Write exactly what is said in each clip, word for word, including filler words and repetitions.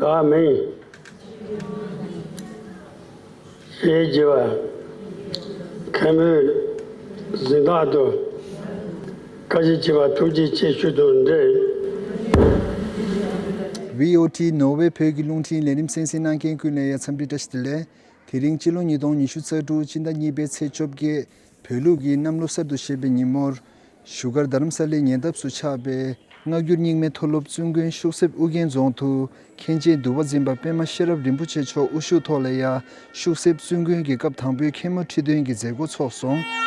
བདག་མིང་། ཞེས་བགྱི་བ། མཁན་པོའི་གཟེངས་རྟགས་དུ་བཀའ་ཞིག་བགྱི་བ་ཐུགས་རྗེ་ཆེ་ཞུ་དུ་འདྲེན། ཝི་ཨོ་ཊི་ནོར་ཝེ་བོད་ཀྱི་རླུང་འཕྲིན་ལས་རིམ་གསན་གཟིགས་གནང་མཁན་ཀུན་ལ་ཡ་འཚམས་འདྲི་བཀྲ་ཤིས་བདེ་ལེགས། དེ་རིང་སྤྱི་ལོ་ཉིས་སྟོང་ཉི་ཤུ་རྩ་དྲུག་སྤྱི་ཟླ་གཉིས་པའི་ཚེས་བཅོ་བརྒྱད། བོད་ལུགས་ཀྱི་གནམ་ལོ་གསར་དུ་བཞད་པའི་ཉིན་མོར། བཞུགས་སྒར་རྡ་རམ་ས་ལའི་ཉེ་འདབས་སུ་ཆགས་པའི་སྔ་འགྱུར་རྙིང་མའི་མཐོ་སློབ་བཙུན་དགོན་ཤུག་གསེབ་ཨུ་རྒྱན་རྫོང་དུ་མཁན་ཆེན་འདུལ་བ་འཛིན་པ་པད་མ་ཤེས་རབ་རིན་པོ་ཆེ་མཆོག་དབུ་བཞུགས་ཐོག་ལ་ཡ་ཤུག་གསེབ་བཙུན་དགོན་གྱི་སྐབས་དང་པོའི་མཁན་མོ་ཁྲི་འདོན་གྱི་མཛད་སྒོ་ཚོགས་སོང་། མཛད་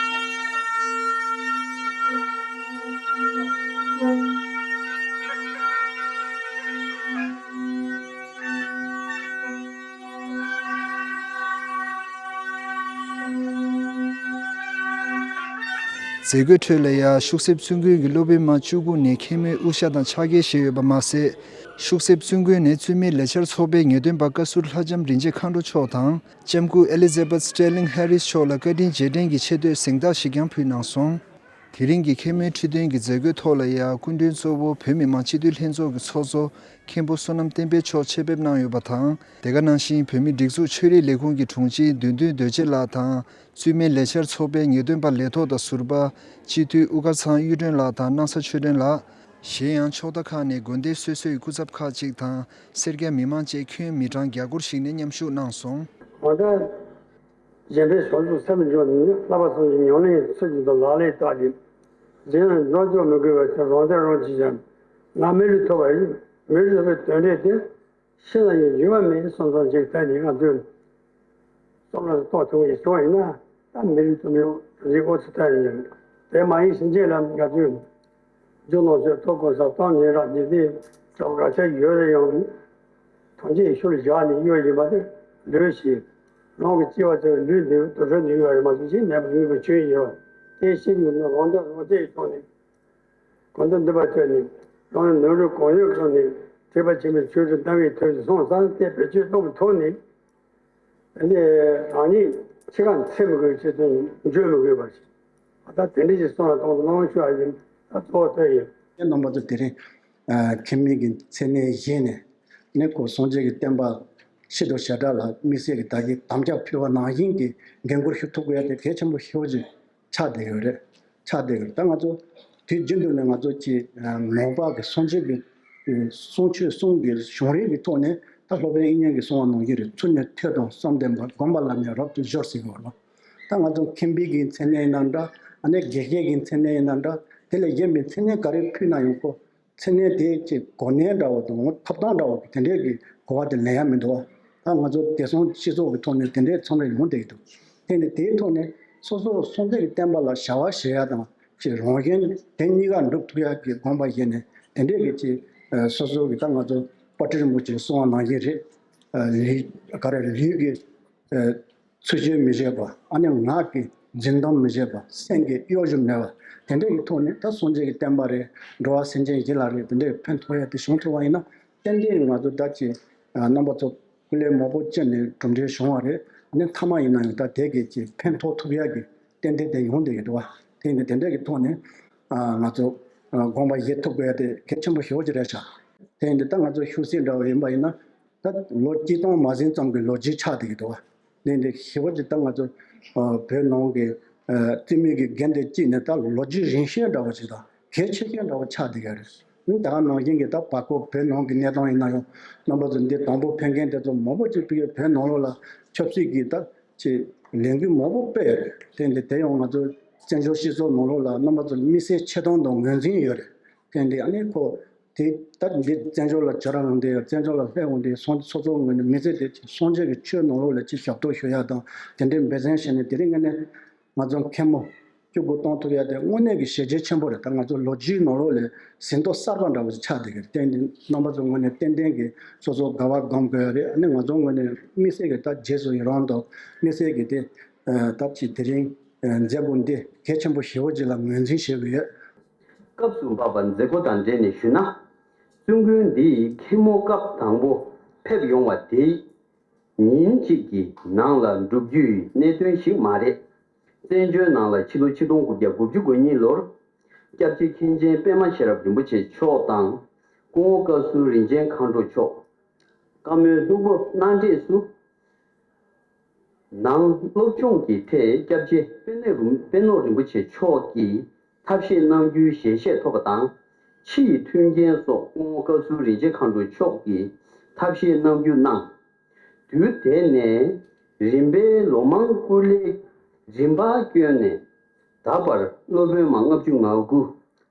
སྒོའི་ཁྲོད་ལ་ཡ་ཤུག་གསེབ་བཙུན་དགོན་གྱི་སློབ་དཔོན་མ་བཅུ་དགུ་ནས་མཁན་མོའི་དབུ་ཞྭ་དང་ཕྱག་འཁྱེར་བཞེས་ཡོད་པ་མ་ཟད། ཤུག་གསེབ་བཙུན་དགོན་ནས་བཙུན་མའི་ལས་འཆར་ཚོགས་པའི་ངེས་སྟོན་པ་བཀའ་ཟུར་ལྷ་ལྕམ་རིན་ཆེན་མཁའ་འགྲོ་མཆོག་དང་ལྕམ་སྐུ་ཨེ་ལི་ཛ་བྷེཐ་སྟེར་ལིང་ཧེ་རིས་མཆོག་ལ་བཀའ་དྲིན་རྗེས་དྲན་གྱི་ཆེ་བསྟོད་གཟེངས་རྟགས་ཤིག་ཀྱང་ཕུལ་གནང་སོང་། དེ་རིང་གི་མཁན་མོའི་ཁྲི་འདོན་གྱི་མཛད་སྒོའི་ཐོག་ལ་ཡང་སྐུ་མགྲོན་གཙོ་བོ་བོད་མི་མང་སྤྱི་འཐུས་ལྷན་ཚོགས་ཀྱི་ཚོགས་གཙོ་མཁན་པོ་བསོད་ནམས་བསྟན་འཕེལ་མཆོག་ཆེད་ཕེབས་གནང་ཡོད་པ་དང་། དེ་ག་ནང་བཞིན་བོད་མིའི་སྒྲིག་འཛུགས་ཆོས་རིག་ལས་ཁུངས་ཀྱི་དྲུང་ཆེ་བདུད་འདུལ་རྡོ་རྗེ་ལགས་དང་། བཙུན་མའི་ལས་འཆར་ཚོགས་པའི་ངེས་སྟོན་པ་ལས་ཐོག་དང་ཟུར་པ་སྤྱི་འཐུས་དབུ་དཀར་ཚང་གཡུ་སྒྲོན་ལགས་དང་སྣང་ས་ཆོས་སྒྲོན་ལགས། གཞན་ཡང་ཕྱོགས་མཐའ་ཁག་ནས་དགོན་སྡེ་སོ་སོའི་སྐུ་ཚབ་ཁག་ཅིག་དང་སེར་སྐྱ་མི་མང་བཅས་ཁྱོན་མི་གྲངས་བརྒྱ་སྐོར་ཞིག་ནས་མཉམ་ཞུགས་གནང་སོང་། གཞན་ཕན་ཕྱོགས་བཅུའི་སེམས་འབྱོར་ནས། བསླབ་པ་སངས་རྒྱས་ཉམས་ལེན་ཚུལ་གྱིས་དང་། ལག་ལེན་བསྟར་ཏེ་གཞན་ལ་འབྱོར་འབྱོར་མི་དགོས་པའི་ཕྱིར། རང་སྡེ་རང་གཅེས་ཀྱང་ང་མི་ལུས་ཐོབ་པ་ཡིན། མི་ལུས་ཐོབ་པའི་དོན་འབྲས་དེ་ཤི་ན་ཡང་འགྱུར་བ་མེད་གསུངས་ཙང་ཅིག་ད་ནི་ང་ཚོས་བསམ་བློ་གཏོང་ཐུབ་ཀྱི་བྱུང་ཡིན་ན། ད་མི་ལུས་ཐོབ་ཡོང་རིགས་ཨོ་ཙི་ད་ཡིན། དེ་མ་ཡིན་ཕྱིན་ཆད་ལ་ང་ཚོས། རྒྱུ་ནོར་ཆོས་ཐོབ་དགོས་ས་གཏམ་སྙན་གྲགས་ཀྱི་དེ་གྲོགས་ག་ཚད་ཡོད་རེད། ཡང་ཐམས་ཅད་ཤུལ་བཞག་ནས་གཡོལ་བཞིན་པ་དེ་ལོས་ཤེས། རང་གི་སྐྱེ་བ་ཚོའི་ལུས་འདི་དུར་ཁྲོད་ནས་གཡོལ་རེད་མ་གཏོགས་གཞན་མེད་པ་ཡིན་པའི་ཆོས་ཡིན་རོགས། དེ་ཤེས་ཀྱི་ཡོད་ན་རང་སྟོབས་རང་གཅེས་ཀྱི་ཐོག་ནས་གོ་འདི་འདི་པ་ཐོས་ནས་རང་ནོར་རུ་གང་ཡོད་ཐོག་ནས་ཐེག་པ་ཆེན་པོའི་ཆོས་སུ་བལྟ་བའི་ཐོས་སུ་སོང་ཙང་དེ་བེད་སྤྱོད་གཏོང་གི་ཐོག་ནས། དེ་ནས་རང་ཉིད་འཆི་ཁར་འཚེ་མི་དགོས་ཆེད་དུ་འགྱོད་མི་དགོས་པར། ད་དེ་འདྲ་ཞིག་གསུངས་ལ་གཏོང་དུ་གནང་ཞུ་བ་ཡིན། ད་གཙོ་བོ་དེ་ཡིན། རྣམ་པ་ཚོ་དེ་རིང་ཨ་མཁན་མོ་གི་མཚན་གནས་བཞེས་ནས་ནི་ཁོ་སངས་རྒྱས་ཀྱི་བསྟན་པ་ཕྱི་དྲོ་ཞབས་གྲྭ་ལ་དམིགས་བསལ་གྱི་བདག་གིས་དམ་བཅའ་ཕུལ་བ་ནང་བཞིན་གྱི་འགན་འཁུར་ཞུ་ཐུབ་དགོས་ཡ་དེ་གལ་ཆེན་པོ་ཞེ་པོ་ཅིག་ཆགས་བསྡད་ཡོད་རེད། ཆགས་བསྡད་ཡོད་རེད། ད་ང་ཚོ་དུས་རྒྱུན་དུ་ནས་ང་ཚོ་ཀྱི་ནང་པ་གི་སངས་རྒྱས་ཀྱི་གསུང་ཆོས་གསུང་གི་བྱུང་རིམ་གྱི་ཐོག་ནས་ད་སློབ་དཔོན་དབྱིག་གཉེན་གྱིས་གསུངས་པ་ནང་བཞིན་རེད། ཚུལ་གནས་ཐོས་དང་བསམ་ལྡན་པ། སྒོམ་པ་ལ་ནི་རབ་ཏུ་སྦྱོར་ཟེར་གྱི་ཡོད་རེད། ད་ང་ཚོ་མཁན་པོའི་གི་མཚན་གནས་ཡིན་ན་འདྲ། ཨ་ནི་དགེ་བཤེས་ཀྱི་མཚན་གནས་ཡིན་ན་འདྲ། དེ་ལས་གཞན་པའི་མཚན་གནས་ག་རེ་ཕུལ་ན་ཡང་ཁོ་མཚན་གནས་དེ་ཅིག་གོ་གནས་འདྲ་བོ་དང་ཐོབ་ཐང་འདྲ་བོ་དེ་འདྲས་ཀྱི་གོ་བ་དེ་ལེན་ཡ་མི་འདུག་ད་ང་ཚོ་བདེ་སྲུང་སྤྱི་ཚོགས་ཀྱི་ཐོག་ནས་དེ་འདྲས་མཚམས་རེ་ཡོང་བསྡད་ཀྱི་འདུག་དེ་ནི་དེའི་ཐོག་ནས་སོ་སོ་སངས་རྒྱས་ཀྱི་བསྟན་པ་ལ་བྱ་བ་བྱེད་ཡ་དང་ཅིག་རང་གཞན་དེ་གཉིས་ཀ་འགྲུབ་ཐུབ་ཡ་གི་དགོངས་པ་བཞེས་ནས་དེ་འདྲས་ཀྱི་ཅིག་སོ་སོ་གི་ད་ང་ཚོ་དཔལ་སྤྲུལ་རིན་པོ་ཆེས་གསུངས་པ་ནང་བཞིན་རེད། ལུས་ག་རེ་ལུས་ཀྱི་ཚུལ་འཆོས་མི་བྱེད་པ། ཨ་ནི་ངག་གི་འཛིན་སྟངས་མི་བྱེད་པ། སེམས་ཀྱི་གཡོ་སྒྱུ་མེད་པ། དེ་འདྲ་ཡི་ཐོག་ནས་ད་སངས་རྒྱས་ཀྱི་བསྟན་པ་རེད། འགྲོ་བ་སེམས་ཅན་ཡིད་ལ་རེད། དེ་འདྲའི་ཕན་ཐོགས་ཡ་དེ་བྱུང་ཐུབ་པ་ཡིན་ན་ཏན་ཏན་ང་ཚོ་ད་ཅི་རྣམ་པ་ཚོ་སྐུ་ལས་མང་པོ་བསྐྱོན་ནས་གྲུབ་འབྲས་བྱུང་བ་རེད། ཨ་ནི་མཐའ་མ་ཡིན་ན་ཡང་ད་དེ་གི་ཅི་ཕན་ཐོགས་ཐུབ་ཡ་གི་ཏན་ཏན་དེ་ཡོང་བསྡད་ཀྱི་འདུག་བ། དེ་ཡིན་དེ་འདྲ་གི་ཐོག་ནས་ང་ཚོ་དགོངས་པ་བཞེས་ཐུབ་དགོས་ཡ་དེ་གལ་ཆེན་པོ་ཞེ་པོ་ཅིག་རེད་ཤག་དེ་ཡིན་དེ་ད་ང་ཚོ་ཤུག་གསེབ་འདྲ་བ་ཡིན་པ་ཡིན་ན་ད་ལོ་གཅིག་སྟོང་མ་ཟིན་ཙམ་གྱི་ལོ་རྒྱུས་ཆགས་བསྡད་ཀྱི་འདུག་བ། ནས་འདི་ཞེ་པོ་ཅིག་ད་ང་ཚོ་བོད་ནང་གི་རྩིས་མེད་ཀྱི་དགོན་སྡེ་གཅིག་ནས་ད་ལོ་རྒྱུས་རིང་ཤོས་འདྲ་བོ་ཅིག་དང་གལ་ཆེ་ཤོས་འདྲ་བོ་ཆགས་བསྡད་ཀྱི་རེད། ད་ག་ནང་བཞིན་གྱི་ད་བར་སྐོར་བོད་ནང་གི་གནས་སྟངས་ཡིན་ན་ཡང་རྣམ་པ་ཚོ་འདི་དང་པོ་ཕེབས་མཁན་དེ་ཚོ་མང་པོ་ཅིག་ཕེབས་ཀྱི་བོད་ནང་ལོགས་ལ་ཆབ་སྲིད་ཀྱི་ད་ཅིག་ལས་འགུལ་མང་པོ་སྤེལ་ཡོད་རེད། དེ་འདི་དེ་ཡང་ང་ཚོ་བཙན་བྱོལ་སྤྱི་ཚོགས་ནང་ལོགས་ལ་རྣམ་པ་ཚོ་དམིགས་བསལ་ཆེ་མཐོང་དང་ངོས་འཛིན་ཡོད་རེད། དེ་འདི་ཨ་ནི་ཁོ། དེ་ལྟར་འདི་བཙན་བྱོལ་ལ་བྱ་ར་ལངས་ཏེ་བཙན་བྱོལ་ལ་སླེབས་འོང་དུས་སོང་སོ་སོའི་ངོས་ནས་མི་ཚེ་དེ་སངས་རྒྱས་ཀྱི་ཆོས་ནང་ལོགས་ལ་ཅིག་ཞབས་ཏོག་ཞུ་ཡ་དང་དེ་འདྲའི་འབད་བརྩོན་བྱས་ནས་དེ་རིང་ངས་ནས་ང་ཚོ་མཁན་མོ་བཅུ་དགུ་གཏོང་ཐུབ་ཡ་དེ་དངོས་གནས་ཀྱི་བྱས་རྗེས་ཆེན་པོ་རེད། ད་ང་ཚོ་ལོ་རྒྱུས་ནང་ལོགས་ལ་ཟིན་ཐོ་གསར་པ་འདྲ་བོ་ཞིག་ཆགས་བསྡད་ཀྱི་རེད། དེ་འདི་རྣམ་པ་ཚོའི་ངོས་ནས་ཏན་ཏན་གྱི་སོ་སོ་དགའ་བ་སྒོམ་དགོས་ཡ་རེད། ཨ་ནི་ང་ཚོའི་ངོས་ནས་དམིགས་བསལ་གྱི་ད་རྗེས་སུ་ཡི་རང་དང་དམིགས་བསལ་གྱི་དེ་ད་ཅིག་དེ་རིང་མཛད་སྒོ་འདི་གལ་ཆེན་པོ་ཞེ་པོ་ཅིག་ལ་ངོས་འཛིན་བྱེད་ཀྱི་ཡོད། སྐབས་སུ་བབས་པ་མཛད་སྒོ་དང་འབྲེལ་ནས་ཞུས་ན། བཙུན་དགོན་འདིའི་མཁན་མོ་སྐབས་དང་པོ་ཕེབས་ཡོང་བ་དེ་ཉིན་གཅིག་གི་ནང་ལ་འགྲུབ་རྒྱུའི་གནད་དོན་ཞིག་མ་རེད། བཙན་བྱོལ་ནང་ལ་ཕྱི་ལོ་ཆིག་སྟོང་དགུ་བརྒྱ་དགུ་བཅུ་གོ་གཉིས་ལོར་སྐྱབས་རྗེ་མཁན་ཆེན་པད་མ་ཤེས་རབ་རིན་པོ་ཆེ་མཆོག་དང་སྐུ་ངོ་བཀའ་ཟུར་རིན་ཆེན་མཁའ་འགྲོ་མཆོག་བཀའ་མོལ་ལྷུག་པོ་གནང་འབྲས་སུ། ནང་སློབ་སྦྱོང་གི་ཐད་སྐྱབས་རྗེ་པད་ནོར་རིན་པད་ནོར་རིན་པོ་ཆེ་མཆོག་གིས་ཐབས་ཤེས་གནང་རྒྱུའི་ཞལ་བཞེས་ཐོབ་པ་དང་། ཕྱི་ཡི་མཐུན་རྐྱེན་སོགས་སྐུ་ངོ་བཀའ་ཟུར་རིན་ཆེན་མཁའ་འགྲོ་མཆོག་གིས་ཐབས་ཤེས་གནང་རྒྱུ་གནང་། དུས་དེ་ནས་རིམ་པས་ལོ་མང་སྐུ་ལས་རིམ་པར་བསྐྱོན་ནས། ད་བར་སློབ་དཔོན་མ་ལྔ་བཅུ་ང་དགུ་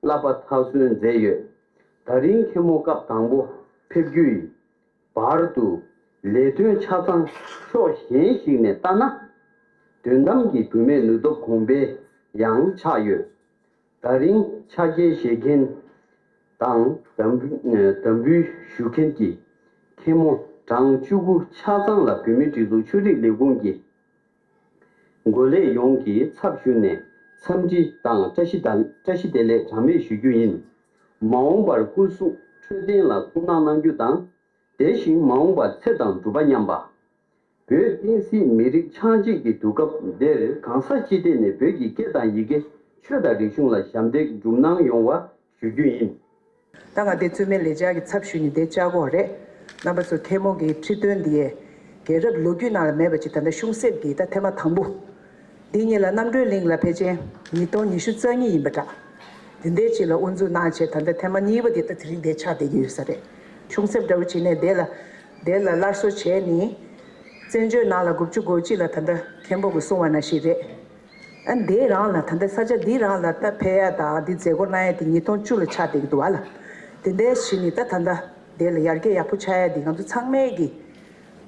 བསླབ་པ་མཐར་སོན་མཛད་ཡོད། ད་རིང་མཁན་མོ་སྐབས་དང་པོ་ཕེབས་རྒྱུ་ཡི་བར་དུ་ལས་དོན་ཆ་ཚང་ཕྱོགས་གཞན་ཞིག་ནས་ལྟ་ན། དོན་དམ་གྱི་བུད་མེད་ནུས་སྟོབས་གོང་འཕེལ་ཡང་ཆགས་ཡོད། ད་རིང་ཕྱག་འཁྱེར་བཞེས་མཁན་དང་། དམ་འབུལ་དམ་འབུལ་ཞུ་མཁན་གྱི་མཁན་མོ་གྲངས་བཅུ་དགུ་ཆ་ཚང་ལ་བོད་མིའི་སྒྲིག་འཛུགས་ཆོས་རིག་ལས་ཁུངས་ཀྱི་འགོ་ལས་ཡོངས་ཀྱི་ཚབ་ཞུས་ནས་འཚམས་འདྲི་དང་བཀྲ་ཤིས་བདེ་བཀྲ་ཤིས་བདེ་ལེགས་གྲངས་མེད་ཞུ་རྒྱུ་ཡིན། མ་འོངས་པར་སྐུ་གཟུགས་འཕྲོད་བསྟེན་ལ་ཐུགས་སྣང་གནང་རྒྱུ་དང་། དེ་བཞིན་མ་འོངས་པར་ཚེ་དང་སྒྲུབ་པ་མཉམ་པ། བོད་བསྟན་སྲིད་མི་རིགས་ཆགས་འཇིག་གི་དུས་སྐབས་འདིར་གང་ས་ཅི་ཐད་ནས་བོད་ཀྱི་སྐད་དང་ཡི་གེ། ཆོས་དང་རིག་གཞུང་ལ་ཞབས་འདེགས་སྒྲུབ་གནང་ཡོང་བ་ཞུ་རྒྱུ་ཡིན། ད་ང་དེ་བཙུན་མའི་ལས་འཆར་གྱི་ཚབ་ཞུས་ནས་དེ་བཅར་དགོས་རེད། རྣམ་པ་ཚོ་མཁན་མོ་གི་ཁྲི་སྟོན་འདི་ཡས་རྒྱལ་རབས་ལོ་རྒྱུས་ནང་ལ་མེད་པ་ཅིག་ད་ལྟ་ཤོང་སེབ་ཀྱི་ད་ཐེངས་མ་དང་པོ། འདི་གཉིས་ལ་རྣམ་གྲོལ་གླིང་ལ་ཕལ་ཆེར་ཉིས་སྟོང་ཉི་ཤུ་རྩ་གཉིས་ཡིན་པ་འདྲ། འདི་འདྲའི་ཅིག་ལ་དབུ་འཛུགས་གནང་བྱས་ད་ལྟ་ཐེངས་མ་གཉིས་པ་འདི་ད་དེ་རིང་འདིར་ཆགས་བསྡད་ཀྱི་ཡོད་ས་རེད། ཤོང་སེབ་འདྲ་བོ་བྱས་ནས་དེ་ལ་དེ་ལ་སླར་གསོ་བྱས་ནས། བཙན་བྱོལ་ནང་ལ་དགུ་བཅུ་གོ་གཅིག་ལ་ད་ལྟ་མཁན་པོ་གིས་གསུངས་པ་ནང་བཞིན་རེད། ཨ་འདི་རང་ལ་ད་ལྟ་ས་ཆ་འདི་རང་ལ་ད་ཕེབས་ཡ་དང་འདི་མཛད་སྒོ་གནང་ཡ་དེ་ཉིས་སྟོང་བཅུ་ལ་ཆགས་བསྡད་ཀྱི་འདུག་བ་ལ། དེ་འདྲའི་ཞིག་ནི་ད་ད་ལྟ་དེ་ལ་ཡར་རྒྱས་ཡག་པོ་ཆགས་ཡ་དེ་ང་ཚོ་ཚང་མས་ཀྱི་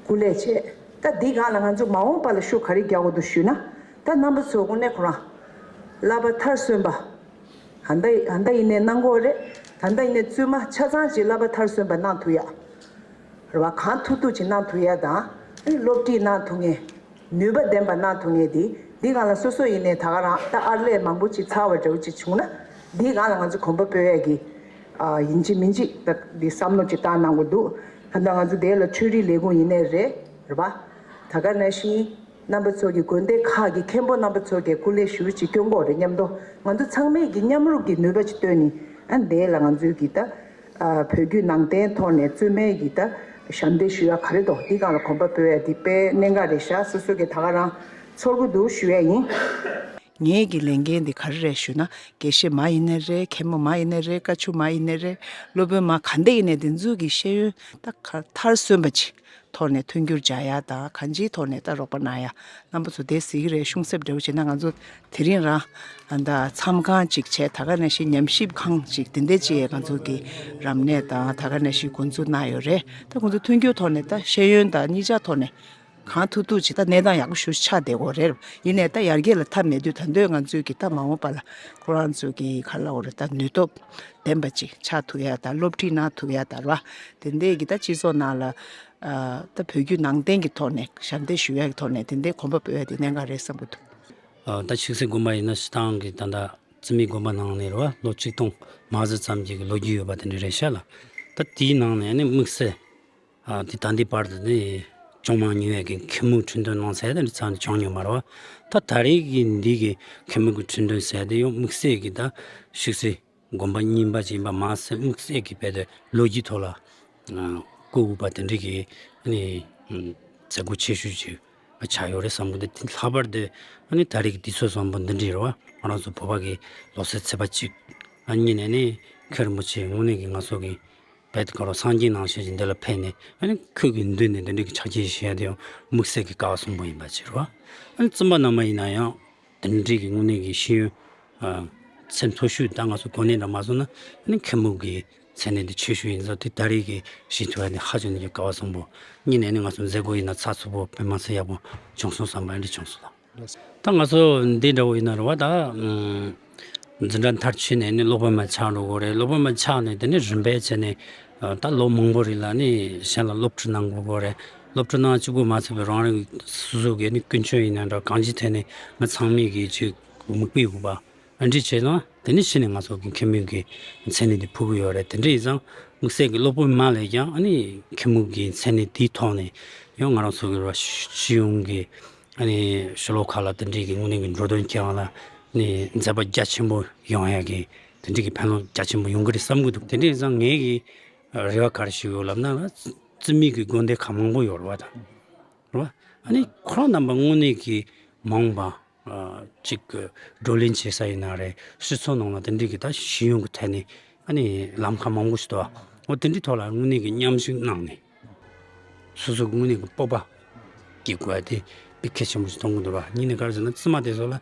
སྐུ་ལས་བྱས། ད་འདི་སྒང་ལ་ང་ཚོ་མ་འོངས་པ་ལ་ཤུགས་ག་རེ་རྒྱག་དགོས་འདུག་ཞུས་ན། ད་རྣམ་པ་ཚོ་དངོས་གནས་ཁོ་རང་བསླབ་པ་མཐར་སོན་པ། ད་ལྟ་ད་ལྟ་ཡིན་ནའི་གནང་གི་ཡོད་རེད། ད་ལྟ་ཡིན་ནའི་བཙུན་མ་ཆ་ཚང་ཅིག་བསླབ་པ་མཐར་སོན་པ་གནང་ཐུབ་ཡ། རེད་བ། གང་ཐུབ་ཐུབ་ཅིག་གནང་ཐུབ་ཡ་དང་། ཨེ་སློབ་ཁྲིད་གནང་ཐུབ་མཁན། ནུས་པ་ལྡན་པ་གནང་ཐུབ་མཁན་དེ། འདི་སྒང་ལ་སོ་སོ་ཡིན་ནའི་ད་ག་རང་ད་ཨར་ལས་མང་པོ་ཅིག་ཚར་བ་འདྲ་བོ་ཅིག་བྱུང་ན། འདི་སྒང་ལ་ང་ཚོ་གོམ་པ་སྤོ་ཡ་གི། ཨ་ཡིན་གཅིག་མིན་གཅིག་ད་འདི་བསམ་བློ་ཅིག་བཏང་གནང་དགོས་འདུག་ད་ལྟ་ང་ཚོ་དེ་ལ་ཆོས་རིག་ལས་ཁུངས་ཡིན་ནའི་རེད། རེད་བ། ད་ག་ནང་བཞིན་རྣམ་པ་ཚོ་གི་དགོན་སྡེ་ཁག་གི་མཁན་པོ་རྣམ་པ་ཚོ་གི་སྐུ་ལས་ཞུ་ཅིག་སྐྱོན་གོ་རེད་མཉམ་དུ། ང་ཚོ་ཚང་མས་ཀྱི་མཉམ་རུབ་ཀྱི་ནུས་པ་ཅིག་བཏོན་ནས། ཨ་འདི་ལ་ང་ཚོའི་གི་ད། ཨ་བོད་བརྒྱུད་ནང་བསྟན་ཐོག་ནས་བཙུན་མའི་གི་ད་ཞབས་འདེགས་ཞུ་ཡ་ག་རེ་འདུག་འདི་སྒང་ལ་གོམ་པ་སྤོ་ཡ་འདི་དཔེ་གནད་འགག་རེད་ཤག་སོ་སོ་གི་ད་ག་རང་ཚོར་གི་འདུག་ཞུ་ཡ་ཡིན། ངེད་ཀྱི་ལས་འགན་འདི་ག་རེ་རེད་ཞུ་ན། དགེ་བཤེས་མ་ཡིན་ནའི་རེད། མཁན་མོ་མ་ཡིན་ནའི་རེད། བཀའ་ཆུ་མ་ཡིན་ནའི་རེད། སློབ་དཔོན་མ་ག་འདྲ་ཡིན་ནའི་འདི་ཚོ་གི་ཤེས་ཡོན་ད་ག་མཐར་སོན་པ་ཅིག་ཐོག་ནས་མཐུན་འགྱུར་སྦྱར་ཡ་དང་། གང་ཅིའི་ཐོག་ནས་ད་རོགས་པ་གནང་ཡ། རྣམ་པ་ཚོ་དེ་གཟིགས་ཀྱི་རེད། ཤོང་སེབ་འདྲ་བོ་བྱས་ན་ང་ཚོ་དེ་རིང་རང་ད་མཚམས་ཁང་ཅིག་བྱས། ད་ག་ནང་བཞིན་ཉམས་ཞིབ་ཁང་ཅིག་དེ་འདྲ་ཅིག་ང་ཚོ་གི་རབ་གནས་དང་ད་ག་ནང་བཞིན་འགོ་འཛུགས་གནང་ཡོད་རེད། ད་ཁོང་ཚོ་མཐུན་འགྱུར་ཐོག་ནས་ད་ཤེས་ཡོན་དང་གཉིས་ཆ་ཐོག་ནས་གང་ཐུབ་ཐུབ་ཅིག་ད་གནས་སྟངས་ཡག་པོ་ཞེ་པོ་ཆགས་བསྡད་ཡོད་རེད། ཡིན་ནའི་ད་ཡར་རྒྱས་ལ་མཐའ་མེད་དུས། ད་དུང་ང་ཚོས་ཀྱི་ད་མ་འོངས་པ་ལ་ཁོ་རང་ཚོ་གི་ག་རེ་ལབ་དགོས་རེད། ད་ནུས་སྟོབས་ལྡན་པ་ཅིག་ཆགས་ཐུབ་ཡ་དང་། སློབ་ཁྲིད་གནང་ཐུབ་ཡ་དང་ར། དེ་འདྲའི་གི་ད་སྤྱི་ཚོགས་ནང་ལ། ཨ་ད་བོད་བརྒྱུད་ནང་བསྟན་གྱི་ཐོག་ནས་ཞབས་འདེགས་ཞུ་ཡ་གི་ཐོག་ནས་དེ་འདྲའི་གོམ་པ་སྤོ་ཡ་དེ་གནད་འགག་རེད་བསམ་གྱི་འདུག་ཨ་ད་ཆིག་སེ་དགོན་པ་ཡིན་ན་སྤྱིར་བཏང་གི་ད་ལྟ་བཙུན་མའི་དགོན་པ་ནང་ནས་རེད་བ། ལོ་ཆིག་སྟོང་མ་ཟིན་ཙམ་གྱི་ལོ་རྒྱུས་ཡོད་པ་དེ་འདྲ་རེད་ཤག་ལ། ད་དེའི་ནང་ནས་ནི་དམིགས་བསལ་ཨ་དེ་ད་ལྟའི་བར་དུ་ནི་ཅུང་མང་ཉུང་བའི་གི་མཁན་མོའི་ཁྲི་འདོན་གནང་ཟེར་དེ་འདྲ་ཙམ་ནི་བྱུང་མྱོང་མ་རེད་བ། ད་ད་རེས་ཀྱི་འདི་གི་མཁན་མོ་གི་ཁྲི་འདོན་ཟེར་དེ་ཡང་དམིགས་བསལ་གྱི་ད་ཆིག་སེ་དགོན་པ་རྙིང་པ་ཅིག་ཡིན་པ་མ་ཟད། དམིགས་བསལ་གྱི་རྦད་དེ་ལོ་རྒྱུས་ཐོག་ལ་བཀོད་དགོས་པ་དེ་འདྲ་གི་ཨ་ནི་མཛད་སྒོ་ཆེ་ཤོས་ཅིག་ཆགས་ཡོད་རེད་བསམ་གི་འདུག་དེ་ལྷག་པར་དུ་ཨ་ནི་ད་རེས་ཀྱི་དུས་ཚོད་བཟང་པོ་འདི་འདྲ་རེད་བ། ང་རང་ཚོ་བོད་པ་གི་ལོ་གསར་ཚེས་པ་གཅིག་ཨ་གཉིས་ནས་ནི་མཁན་རིན་པོ་ཆེ་དངོས་གནས་ཀྱི་ང་ཚོ་གི་རྦད་དེ་ག་རེ་སངས་རྒྱས་ནང་བཞིན་ཅིག་འདི་ལ་ཕེབས་ནས། ཨ་ནི་ཁོང་གི་མདུན་ནས་འདི་འདྲ་གི་ཕྱག་འཁྱེར་བཞེས་ཡ་དེ་ཡང་དམིགས་བསལ་གྱི་སྐལ་བ་བཟང་པོ་ཡིན་པ་ཅིག་རེད་བ། ཨ་ནི་བཙུན་པ་རྣམས་ཡིན་ན་ཡང་དེ་འདྲའི་གི་དངོས་གནས་ཀྱི་ཤེས་ཡོན་ཨ་ཚད་མཐོ་ཤོས། ད་ང་ཚོ་གོ་གནས་འདྲ་མ་སོང་ན། ཨ་ནི་མཁན་པོ་གི་མཚན་གནས་འདི་ཆེ་ཤོས་ཡིན་ཙང་། དེ་ད་རེས་ཀྱི་བཞེས་ཐུབ་ཡ་ནི་ཧ་ཅང་གི་སྐལ་བ་བཟང་པོ། གཉིས་ནས་ནི་ང་ཚོ་མཛད་སྒོ་ཡིན་ན་ཚགས་ཚུད་པོ་དཔེ་མ་ཚད་ཡག་པོ་བྱུང་སོང་བསམ་པ་འདི་བྱུང་སོང་ལགས། ད་ང་ཚོ་འདི་འདྲ་བོ་ཡིན་ན་རེད་བ། ད་ཨམ་འཛིན་གྲྭ་མཐར་ཕྱིན་ནས་ནི་སློབ་དཔོན་མ་ཆགས་འགྲོ་དགོས་རེད། སློབ་དཔོན་མ་ཆགས་ནས་དེ་ནས་རིམ་པས་བྱས་ནས་ཨ་ད་ལོ་མང་པོ་རིང་ལ་ནི་གཞན་ལ་སློབ་ཁྲིད་གནང་དགོས་དགོས་རེད། སློབ་ཁྲིད་གནང་གཅིག་པུ་མ་ཚད་པའི་རང་རང་སོ་སོ་གི་ནི་ཀུན་སྤྱོད་ཡིན་ན་འདྲ། གང་ཅིའི་ཐད་ནས་ང་ཚང་མས་གི་ཅིག་མིག་དཔེ་དགོས་པ། ཨ་འདྲ་བྱས་ན་དེ་ནས་གཞི་ནས་ང་ཚོ་གི་མཁན་པོའི་གི་མཚན་གནས་དེ་ཕུལ་གི་ཡོད་རེད། དེ་འདྲ་ཡིན་ཙང་དམིགས་བསལ་གི་སློབ་དཔོན་མ་ལས་ཀྱང་ཨ་ནི་མཁན་པོའི་གི་མཚན་གནས་དེའི་ཐོག་ནས་ཡང་ང་རང་ཚོ་གི་ར་སྤྱི་ཡོངས་གི་ཨ་ནི་ཕྱི་ལོགས་ཁག་ལ་དེ་འདྲའི་གི་དངོས་གནས་གི་འགྲོ་དོན་ཁྱེད་རང་ལ་ནི་མཛད་པ་རྒྱ་ཆེན་པོ་ཡོང་ཡ་གི་དེ་འདྲའི་གི་ཕན་ལོག་རྒྱ་ཆེན་པོ་ཡོང་གི་རེད་བསམ་གི་འདུག་དེ་འདྲ་ཡིན་ཙང་ངའི་གི་རེ་བ་ག་རེ་ཞིག་ཡོད་ལབ་ན། རྩིས་མེད་ཀྱི་དགོན་སྡེ་གང་མང་པོ་ཡོད་རེད་བ་དང་། རེད་བ། ཨ་ནི་ཁོ་རང་རྣམ་པ་དངོས་གནས་ཀྱི་མ་འོངས་པ་ཨ་ཅིག་གི་བགྲོ་གླེང་བྱེད་ས་ཡིན་ན་རེད། སྤྱི་ཚོགས་ནང་ལ་དེ་འདྲའི་གི་ད་ཤེས་ཡོན་གྱི་ཐད་ནས་ཨ་ནི་ལམ་ཁ་མང་པོ་ཞིག་འདུག་བ། འོ་དེ་འདྲའི་ཐོག་ལ་དངོས་གནས་ཀྱི་མཉམ་ཞུགས་གནང་ནས། སོ་སོ་གི་དངོས་གནས་ཀྱི་སྤོབས་པ་སྐྱེ་དགོས་ཡ་དེ་དཔེ་གལ་ཆེན་པོ་ཞིག་མཐོང་གི་འདུག་ར། གཉིས་ནས་ག་རེ་ཟེར་ན་རྩིས་མ་དེ་ཚོ་ལ་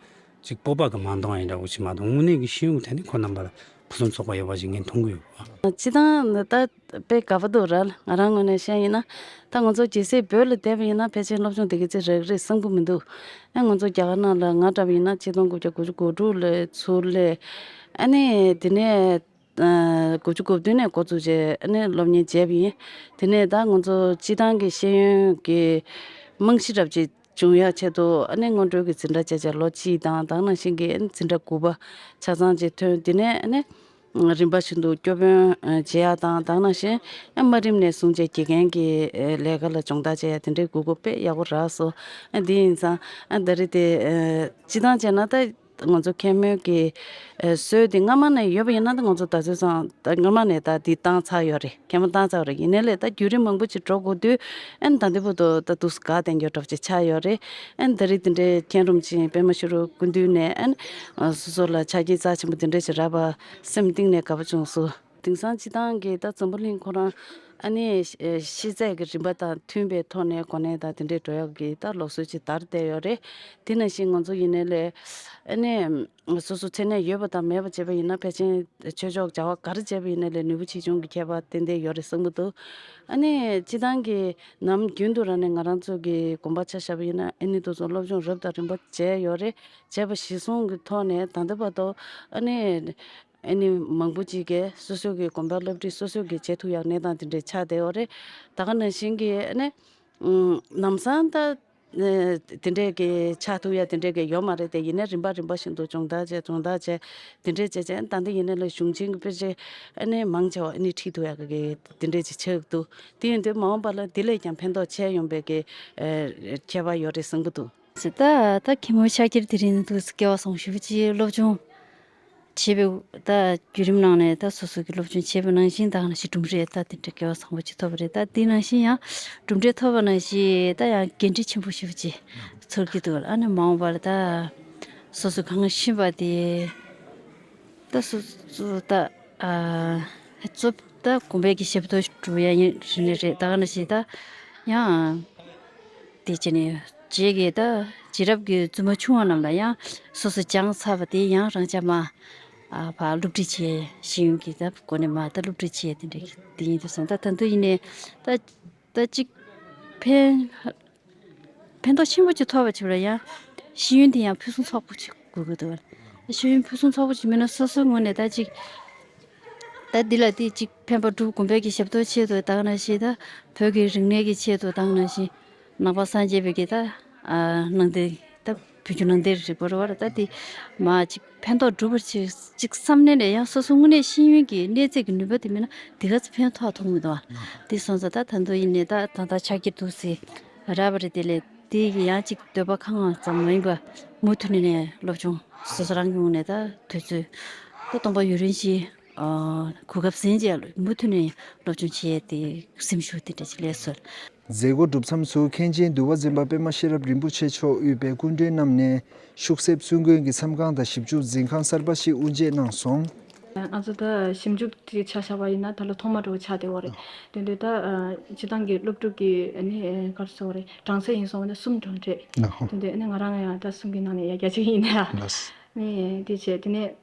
ཅིག་སྤོབས་པ་གི་མ་འདང་ཡ་འདྲ་བོ་ཞིག་མ་གཏོགས་དངོས་གནས་ཀྱི་ཤེས་ཡོན་གྱི་ཐད་ནས་ཁོ་རྣམ་པ་ལ་ཕུན་སུམ་ཚོགས་པ་ཡོད་པ་ཞིག་ངས་མཐོང་གི་ཡོད་པ། སྤྱི་བཏང་ད་དཔེ་དགའ་པོ་འདུག་ར། ང་རང་ངོས་ནས་བཤད་ཡིན་ན། ད་ང་ཚོ་རྒྱལ་སའི་བོད་ལ་བསྡད་པ་ཡིན་ན་ཕལ་ཆེར་སློབ་སྦྱོང་དེ་ག་ཚོད་རག་རེད་བསམ་གི་མི་འདུག་ཨ་ང་ཚོ་རྒྱ་གར་ནང་ལ་ང་འདྲ་བ་ཡིན་ན་ཆིག་སྟོང་དགུ་བརྒྱ་དགུ་བཅུ་གོ་དྲུག་ལ་ཚུར་སླེབས། ཨ་ནི་དེ་ནས། ཨ་དགུ་བཅུ་གོ་བདུན་ནས་འགོ་བཙུགས་བྱས་ཨ་ནི་སློབ་གཉེར་བྱས་པ་ཡིན། དེ་ནས་ད་ང་ཚོ་སྤྱི་བཏང་གི་ཤེས་ཡོན་གྱི་རྨང་གཞི་རབ་ཅིག་འབྱུང་ཡག་ཆེད་དུ་ཨ་ནི་སྔོན་འགྲོའི་གི་འཛིན་གྲྭ་བྱས་བྱས་ལོ་གཅིག་དང་དེ་ནང་བཞིན་གྱི་ཨ་ནི་འཛིན་གྲྭ་དགུ་པ་ཆ་ཚང་ཅིག་ཐོན། དེ་ནས་ཨ་ནི་རིམ་པ་བཞིན་དུ་སྐྱོར་དཔོན་བྱེད་ཡག་དང་དེ་ནང་བཞིན་ཨ་དམའ་རིམ་ནས་བཟུང་བྱས་དགེ་རྒན་གྱི་ལས་ཀ་ལ་སྦྱོང་བརྡར་བྱེད་ཡག་དེ་འདྲའི་དགོས་མཁོ་དཔེ་ཡག་པོ་རག་སོང་། ཨ་འདི་ཡིན་ཙང་ཨ་ད་རེས་དེ་སྤྱི་བཏང་བྱས་ན་ད། ང་ཚོ་མཁན་སློབ་ཀྱི་ཨ་སྲོལ་དེ་སྔ་མ་ནས་ཡོད་པ་ཡིན་ན་ད་ང་ཚོ་ད་ཚོད་ཙང་ད་སྔ་མ་ནས་ད་འདི་བཏང་ཚར་ཡོད་རེད། མཁན་པོ་བཏང་ཚར་ཡོད་རེད། ཡིན་ནའི་ལས་ད་བརྒྱུད་རིམ་མང་པོ་ཅིག་འགྲོ་དགོས་དུས་ཨ་ནི་ད་འདི་བར་དུ་ད་དུས་སུ་འགག་བསྡད་རྒྱུ་འདྲ་པོ་ཅིག་ཆགས་ཡོད་རེད། ཨ་ནི་ད་རེས་དེ་འདྲའི་མཁན་རིན་པོ་ཆེ་པད་མ་ཤེས་རབ་སྐུ་མདུན་ནས་ཨ་ནི་སོ་སོ་ལ་ཆ་རྐྱེན་རྩ་ཆེན་པོ་དེ་འདྲ་ཞིག་རག་པ་སེམས་གཏིང་ནས་དགའ་པོ་བྱུང་སོང་། དེང་སང་སྤྱི་བཏང་གི་ད་འཛམ་བུ་གླིང་ཁོ་རང་ཨ་ནི་ཤེས་ཚད་ཀྱི་རིམ་པ་དང་མཐུན་པའི་ཐོག་ནས་གོ་གནས་དང་དེ་འདྲའི་འགྲོ་ཡག་གི་ད་ལུགས་སྲོལ་ཅིག་དར་བསྡད་ཡོད་རེད། དེ་ནང་བཞིན་ང་ཚོ་ཡིན་ནའི་ལས་ཨ་ནི་སོ་སོ་མཚན་གནས་ཡོད་པ་དང་མེད་པ་བྱས་པ་ཡིན་ན་ཕལ་ཆེར་ཆོས་ཕྱོགས་བྱ་བ་ག་རེ་བྱས་པ་ཡིན་ནའི་ལས་ནུས་པ་ཆེ་ཆུང་གི་ཁྱད་པར་ཏན་ཏན་ཡོད་རེད་བསམ་གྱི་འདུག་ཨ་ནི་སྤྱི་བཏང་གི་ནམ་རྒྱུན་དུ་རང་ནས་ང་རང་ཚོ་གི་དགོན་པ་ཆ་བཞག་པ་ཡིན་ན་ཨ་ནི་དེ་ཚོ་སློབ་སྦྱོང་རབ་དང་རིམ་པ་བྱས་ཡོད་རེད། བྱས་པ་གཞིར་བཟུང་གི་ཐོག་ནས་ད་ལྟ་བར་དུ་ཨ་ནི། ཨ་ནི་མང་པོ་ཅིག་གིས་སོ་སོ་གི་དགོན་པ་སློབ་ཁྲིད་སོ་སོ་གིས་བྱེད་ཐུབ་ཡག་གནས་སྟངས་དེ་འདྲས་ཆགས་བསྡད་ཡོད་རེད། ད་ག་ནང་བཞིན་གྱི་ཨ་ནི་ཨུམ་ལམ་སང་ད་ཨ་དེ་འདྲས་ཀྱི་ཆགས་ཐུབ་ཡག་དེ་འདྲས་ཀྱི་ཡོད་མ་རེད་དེ། ཡིན་ནའི་རིམ་པ་རིམ་པ་བཞིན་དུ་སྦྱོང་བརྡར་བྱས་སྦྱོང་བརྡར་བྱས་དེ་འདྲས་བྱས་བྱས་ད་ལྟ་ཡིན་ནའི་ལས་གཞུང་ཆེན་གྱི་དཔེ་ཆ་ཨ་ནི་མང་ཆེ་བ་ཨ་ནི་ཁྲིད་ཐུབ་ཡག་གི་དེ་འདྲས་ཅིག་ཆགས་འདུག་དེ་ཡིན་དུས་མ་འོངས་པ་ལ་དེ་ལས་ཀྱང་ཕན་ཐོགས་ཆེ་ཡོང་པའི་གི་ཨ་ཁྱད་པར་ཡོད་རེད་བསམ་གྱི་འདུག་ད་ད་གད་མོ་ཤར་ཁྱེར་དེ་རིང་འདུག་སྐལ་བ་བཟང་པོ་ཞེ་པོ་ཅིག་སློབ་སྦྱོང་བྱས་པའི་ད་བརྒྱུད་རིམ་ནང་ནས་ད་སོ་སོ་གི་སློབ་སྦྱོང་བྱས་པ་ནང་བཞིན་ད་ག་ནང་བཞིན་གྲུབ་འབྲས་ད་དེ་འདྲ་སྐལ་བ་བཟང་པོ་ཅིག་ཐོབ་པ་རེད། ད་དེ་ནང་བཞིན་ཡང་གྲུབ་འབྲས་ཐོབ་པ་ནང་བཞིན་ད་ཡང་འགན་འཁྲི་ཆེན་པོ་ཞེ་པོ་ཅིག་ཚོར་གྱི་འདུག་ཨ་ནི་མ་འོངས་པར་ད་སོ་སོ་གང་ཤེས་པ་དེ་ད་སོ་སོ་ད་ཨ་གཙོ་ད་དགོན་པའི་གི་ཞབས་ཏོག་སྒྲུབ་ཡ་ཡིན་རེད་རེད། ད་ག་ནང་བཞིན་ད་ཡང་། དེ་བྱས་ནས་རྗེས་ཀྱི་ད་རྗེས་རབས་ཀྱི་བཙུན་མ་ཆུང་བ་རྣམས་ལ་ཡང་སོ་སོ་སྦྱངས་ཚར་བ་དེ་ཡང་རང་ཅག་མ་ཨ་ཕར་སློབ་ཁྲིད་བྱས། ཤེས་ཡོན་གྱི་ད་སྒོ་ནས་མ་ད་སློབ་ཁྲིད་བྱས་དེ་འདྲ་དེ་ཡིན་དུས་སོང་ད་ད་དུང་ཡིན་ནའི་ད་ད་ཅིག་ཕན་ཕན་ཐོགས་ཆེན་པོ་ཅིག་ཐོབ་པ་བྱེད་པ་ལ་ཡང་ཤེས་ཡོན་དེ་ཡང་ཕུན་སུམ་ཚོགས་པོ་ཅིག་དགོས་ཀྱི་འདུག་ཤེས་ཡོན་ཕུན་སུམ་ཚོགས་པོ་ཅིག་མིན་ན་སོ་སོའི་ངོས་ནས་ད་ཅིག་ད་འདི་ལ་དེ་གཅིག་ཕན་པ་སྒྲུབ། དགོན་པའི་གི་ཞབས་ཏོག་ཆེད་དུ་ད་ག་ནང་བཞིན་ད་བོད་ཀྱི་རིག་གནས་ཀྱི་ཆེད་དུ་ད་ག་ནང་བཞིན་ནང་པ་སངས་རྒྱས་པའི་གི་ད་ཨ་ནང་བསྟན་ད་བོད་བརྒྱུད་ནང་བསྟན་རིག་པ་རེད་བ། ད་དེ་མ་གཅིག་ཕན་ཐོགས་སྒྲུབ་པར་གཅིག་གཅིག་བསམ་ནས་ནས་ཡང་སོ་སོ་དངོས་གནས་ཤེས་ཡོན་གྱི་གནས་ཚད་ཀྱི་ནུས་པ་དེ་མིན་ན་དེ་ག་ཚོད་ཕན་ཐོགས་ཐོགས་མི་འདུག་བ། དེ་སོང་ཙང་ད་ད་དུང་ཡིན་ནས་ད་ད་ལྟ་ཕྱག་འཁྱེར་འདུག་ཟེར་རག་པ་རེད། དེ་ལས་དེ་གི་ཡང་གཅིག་འདོད་པ་ཁེངས་པ་ཙམ་མ་ཡིན་པ་མུ་མཐུད་ནས་ནས་སློབ་སྦྱོང་སོ་སོ་རང་གི་ངོས་ནས་ད་དུས་ཚོད་ད་སྟོང་པ་ཡུན་རིང་ཞིག་ཨ་གོ་སྐབས་ཟིན་རྗེས་མུ་མཐུད་ནས་སློབ་སྦྱོང་བྱས་ཏེ་སེམས་ཤུགས་དེ་འདྲ་ཞིག་སླེབས་སོང་། མཛད་སྒོ་གྲུབ་མཚམས་སུ་མཁན་ཆེན་འདུལ་བ་འཛིན་པ་པད་མ་ཤེས་རབ་རིན་པོ་ཆེ་མཆོག་དབུས་པའི་སྐུ་མགྲོན་རྣམས་ནས་ཤུག་གསེབ་བཙུན་དགོན་གྱི་མཚམས་ཁང་དང་ཞིབ་འཇུག་འཛིན་ཁང་གསར་པ་ཞིག་དབུ་འབྱེད་གནང་སོང་། ང་ཚོ་ད་ཞིབ་འཇུག་དེ་ཆ་བཞག་པ་ཡིན་ན་ད་ལོ་ཐོག་མ་འགྲོ་བ་ཆགས་བསྡད་ཡོད་རེད། དེ་འདྲ་ད་སྤྱིར་བཏང་གི་སློབ་ཕྲུག་གི་ཨ་ནི་ག་རེ་ཟེར་དགོས་རེད། གྲངས་ཚད་ཡིན་སོང་ན་གསུམ་འགྲོ་འདྲ། དེ་འདྲ་ཨ་ནི་ང་རང་ཡང་ད་གསུམ་གི་ནང་ནས་ཡང་རྒྱ་ཆེ་ཡིན་ན་ཡང་ཨ་ནི་དེ་བྱས་དེ་ནས།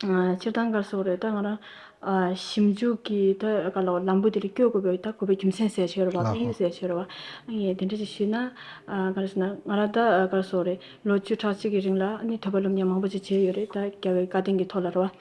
ཨ་སྤྱིར་བཏང་ག་རེ་ཟེར་དགོས་རེད། ད་ང་རང་ཨ་ཞིབ་འཇུག་གི་ད་ག་ལ་ལམ་བུ་དེ་ལ་བསྐྱོད་དགོས་པའི་ད་དགོས་པའི་རྒྱུ་མཚན་ཟེར་ཡ་ཅིག་ཡོད་རེད་བ། དམིགས་ཡུལ་ཟེར་ཡ་ཅིག་ཡོད་རེད་བ། ཨ་ནི་དེ་འདྲ་ཅིག་ཞུས་ན་ཨ་ག་རེ་ཟེར་ན་ང་རང་ད་ག་རེ་ཟེར་དགོས་རེད། ལོ་བཅུ་ཕྲག་གཅིག་གི་རིང་ལ་ཨ་ནི་ཐོས་པ་སློབ་གཉེར་མང་པོ་ཅིག་བྱས་ཡོད་རེད། ད་རྒྱལ་བའི་བཀའ་དྲིན་གྱི་ཐོག་ལ་རེད་བ།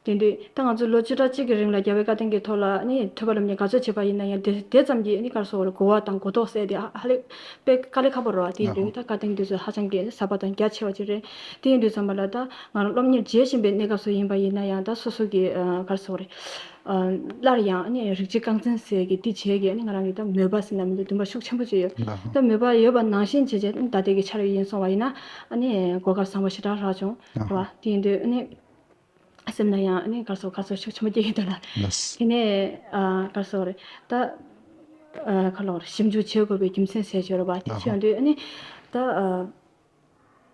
དེ་དུས་ད་ང་ཚོ་ལོ་བཅུ་ཕྲག་གཅིག་གི་རིང་ལ་རྒྱལ་བའི་བཀའ་དྲིན་གྱི་ཐོག་ལ་ཨ་ནི་ཐོས་པ་སློབ་གཉེར་ག་ཚོད་བྱས་པ་ཡིན་ན་ཡང་དེ་དེ་ཙམ་གྱིས་ཨ་ནི་ག་རེ་ཟེར་དགོས་རེད། གོ་བ་དང་གོ་རྟོགས་ཟེར་དེ་ཧ་ཧ་ལས་དཔེ་དཀའ་ལས་ཁག་པོ་རེད་བ། དེ་ཡིན་དུས་ད་བཀའ་དྲིན་དེ་ཚོ་ཧ་ཅང་གི་ཟབ་པ་དང་རྒྱ་ཆེ་བ་ཅིག་རེད། དེ་ཡིན་དུས་ཙམ་པ་ལ་ད་ང་རང་སློབ་གཉེར་བྱེད་བཞིན་པའི་གནས་སྐབས་སུ་ཡིན་པ་ཡིན་ན་ཡང་ད་སོ་སོ་གི་ཨ་ག་རེ་ཟེར་དགོས་རེད། ཨ་སླར་ཡང་ཨ་ནི་རིག་བྱེད་རྐང་འཛིན་ཟེར་གི་དེ་བྱས་གི་ཨ་ནི་ང་རང་གི་ད་མོས་པ་ཟེར་ན་མི་འདུག་འདུན་པ་ཤུགས་ཆེན་པོ་ཅིག་ཡོད། ད་མོས་པ་ཡོད་པ་ནང་བཞིན་བྱས་བྱས་ད་ལྟའི་གི་ཆ་ར་ཡིན་སོང་བ་ཡིན་ན་ཨ་ནི་གོ་སྐབས་བཟང་པོ་ཞེ་དྲག་རག་བྱུང་རེད་བ། དེ་ཡིན་དུས་ཨ་ནི། སེམས་ན་ཡང་ཨ་ནི་ག་རེ་ཟེར་དགོས་ག་རེ་ཟེར་དགོས་ཤུགས་ཆེན་པོ་སྐྱེ་གི་འདུག་ལ། ལགས། དེ་ནས་ཨ་ག་རེ་ཟེར་དགོས་རེད། ད་ ཨ་ག་ལབ་དགོས་རེད། ཞིབ་འཇུག་བྱེད་དགོས་པའི་རྒྱུ་མཚན་ཟེར་ཆོག་རེད་བ། དེ་བྱས་ཡོང་དུས་ཨ་ནི་ད་ཨ་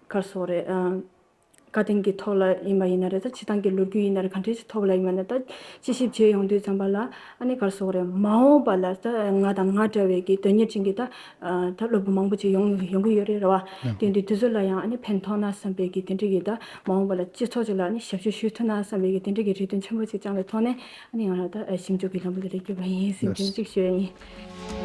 ག་རེ་ཟེར་དགོས་རེད། ཨ་བཀའ་བསྟན་གྱི་ཐོག་ལ་ཡིན་པ་ཡིན་ན་རེད། ད་སྤྱིར་བཏང་གི་ལོ་རྒྱུས་ཡིན་ན་རེད། གང་འདྲ་ཞིག་ཐོག་ལ་ཡིན་པ་ན་ད་དཔྱད་ཞིབ་བྱེད་ཡོང་དུས་ཙམ་པ་ལ་ཨ་ནི་ག་རེ་ཟེར་དགོས་རེད། མ་འོངས་པ་ལ་ད་ང་དང་ང་འདྲ་བའི་གི་དོན་གཉེར་ཅན་གྱི་ད་ཨ་ད་སློབ་ཕྲུག་མང་པོ་ཅིག་ཡོང་ཡོང་གི་ཡོད་རེད་རེད་བ། དེ་འདི་དུས་ཚོད་ལ་ཡང་ཨ་ནི་ཕན་ཐོགས་ན་བསམ་པའི་གི་དེ་འདྲ་གི་ད་མ་འོངས་པ་ལ་སྤྱི་ཚོགས་ཅིག་ལ་ཨ་ནི་ཞབས་ཞུ་ཞུ་ཐུབ་ན་བསམ་པའི་གི་དེ་འདྲ་གི་རེ་འདུན་ཆེན་པོ་ཅིག་བཅངས་པའི་ཐོག་ནས་ཨ་ནི་ང་རང་ད་ཞིབ་འཇུག་གི་ལམ་བུ་དེ་ལ་བསྐྱོད་པ་ཡིན་ཟེར་དེ་འདྲ་ཅིག་ཞུ་ཡ་ཡིན།